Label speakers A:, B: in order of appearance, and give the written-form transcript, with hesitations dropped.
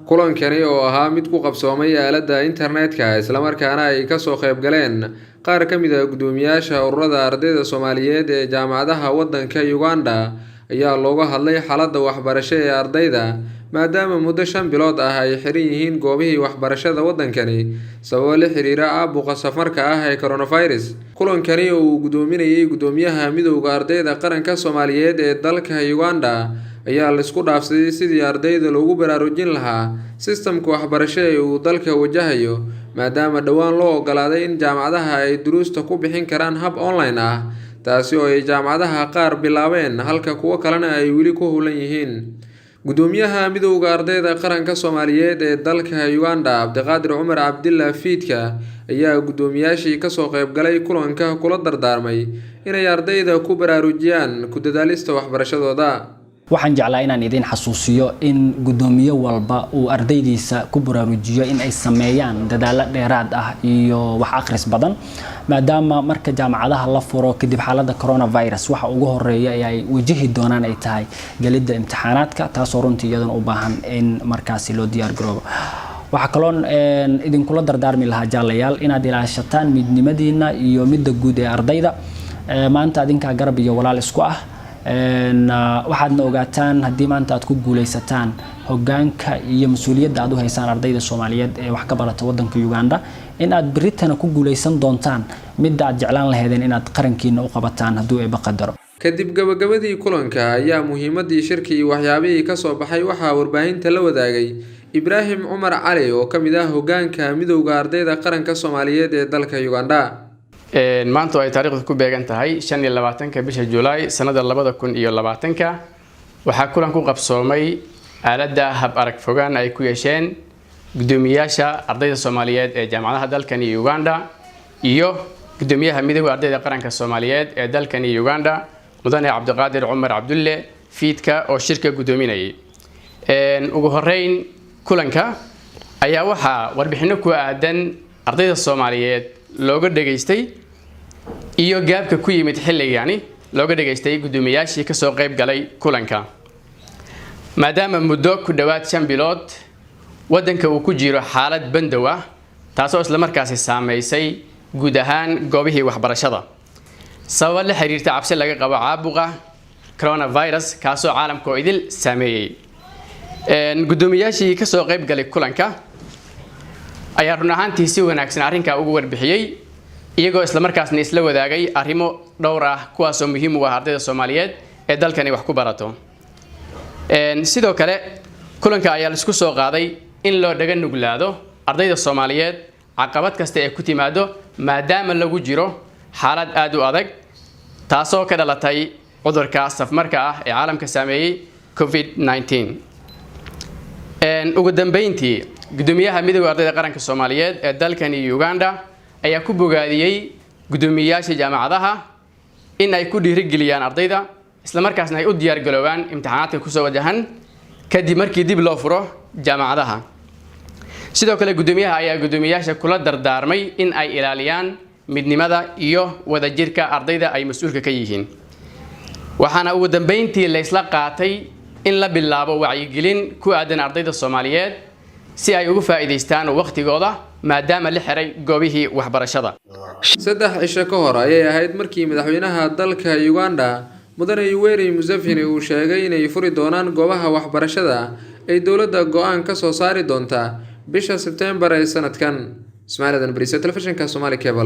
A: Kulankani oo ahaa mid ku qabsoomay aaladda internetka, islamarkaana ay kasoo qayb galeen qaar ka mid ah guddoomiyaasha ururada ardayda Soomaaliyeed ee jaamacadaha waddanka Uganda, ayaa looga hadlay xaaladda waxbarasho ee ardayda, maadaama muddo 5 bilood ah ay xiran yihiin goobihii waxbarashada waddankani sababo la xiriira caabuqa safarka ah ee coronavirus. Kulankani oo uu guddoominayay guddoomiyaha Midowda Ardayda Qaranka Soomaaliyeed ee dalka Uganda ayaa la isku dhaafsaday sidii ardayda loogu baraarujin lahaa sistamka waxbarasho ee uu dalka wajahayo, maadaama dhowaan loo ogolaaday in jaamacadaha ay duruusta ku bixin karaan hab online ah, taasi oo ay jaamacadaha qaar bilaabeen halka kuwo kalena ay weli ku howlan yihiin. Guddoomiyaha Midowda Ardayda Qaranka Soomaaliyeed ee dalka Uganda, Cabdiqaadir Cumar Cabdilla Fiidka, ayaa guddoomiyaashii kasoo qayb galay kulanka kula dardaarmay inay ardayda ku baraarujiyaan ku dadaalista waxbarashadooda.
B: Waxaan jeclaa inaan idiin xasuusiyo in guddoomiye walba uu ardaydiisa ku baraarujiyo in ay sameeyaan dadaallo dheeraad ah iyo wax akhris badan, maadaama marka jaamacadaha la furo kadib xaaladda coronavirus waxa ugu horeeya ee ay wajahi doonaan ay tahay gelidda imtixaanaadka, taasoo runtii iyadana u baahan in markaasi loo diyaar garoobo. Waxaa kaloon idinkula dardaarmi lahaa, jaalayaal, inaad ilaashataan midnimadiina iyo midda guud ee ardayda. Maanta adinkaa garab iyo walaal isku ah. Waxaadna ogaataan, haddii maanta aad ku guuleysataan hogaanka iyo mas-uuliyadda aad u haysaan ardayda Soomaaliyeed ee wax ka barata wadanka Uganda, in aad beritana ku guuleysan doontaan midda aad jeclaan lahaydeen inaad qarankiina u qabataan hadduu Eebba qadaro.
A: Kadib gabagabadii kulanka ayaa muhiimadii shirka iyo waxyaabihii kasoo baxay waxaa warbaahinta la wadaagay Ibraahim Cumar Cali oo ka mid ah hogaanka Midowda Ardayda Qaranka Soomaaliyeed ee dalka Uganda.
C: Maanta oo ay taariikhdu ku beegan tahay 25-ka bisha Julaay sanada 2020-ka, waxaa kulan ku qabsoomay aaladda hab arag fogaan ay ku yeesheen guddoomiyaasha ardayda Soomaaliyeed ee jaamacadaha dalkan iyo Uganda iyo guddoomiyaha Midowda Ardayda Qaranka Soomaaliyeed ee dalkan iyo Uganda, mudane Cabdiqaadir Cumar Cabdulle Fiidka, oo shirka guddoominayay. Ugu horeyn kulanka ayaa waxaa warbixino ku aadan ardayda Soomaaliyeed looga dhagaystay iyo gaabka ku yimid xilligani looga dhagaystay guddoomiyaashii kasoo qayb galay kulanka, maadaama muddo ku dhowaad 5 bilood waddanka uu ku jiro xaalad bandow ah, taasoo islamarkaasi saameysay guud ahaan goobihii waxbarashada sababa la xiriirta cabsi laga qabo caabuqa coronavirus, kaasoo caalamka oo idil saameeyey. Guddoomiyaashii kasoo qayb galay kulanka ayaa run ahaantii si wanaagsan arrinkaa ugu warbixiyey, iyagoo islamarkaasna isla wadaagay arrimo dhowr ah, kuwaasoo muhiim u ah ardayda Soomaaliyeed ee dalkani wax ku barato. Sidoo kale kulanka ayaa laisku soo qaaday in loo dhaga nuglaado ardayda Soomaaliyeed caqabad kasta ee ku timaado, maadaama lagu jiro xaalad aada u adag, taasoo ka dhalatay cudurka safmarka ah ee caalamka saameeyey, COVID-19. Ugu dambeyntii, guddoomiyaha Midowda Ardayda Qaranka Soomaaliyeed ee dalkani Uganda ayaa ku bogaadiyey guddoomiyeyaasha jaamacadaha in ay ku dhiirigeliyaan ardayda, islamarkaasna ay u diyaargaroobaan imtixaanaadka kusoo wajahan kadib markii dib loo furo jaamacadaha. Sidoo kale guddoomiyaha ayaa guddoomiyeyaasha kula dardaarmay in ay ilaaliyaan midnimada iyo wadajirka ardayda ay mas-uulka ka yihiin. Waxaana ugu dambeyntii laysla qaatay in la bilaabo wacyigelin ku aadan ardayda Soomaaliyeed si ay ugu faa'iidaystaan waqtigooda, maadaama la xiray goobihii waxbarashada.
A: 3 cisho ka hor ayay ahayd markii madaxweynaha dalka Uganda, mudane Yoweri Museveni, uu sheegay inay furi doonaan goobaha waxbarashada ay dowladda go-aan ka soo saari doonta bisha Sebtembar ee sanadkan. Ismaaciil Adan Bariise, Telefishinka Somali Cable.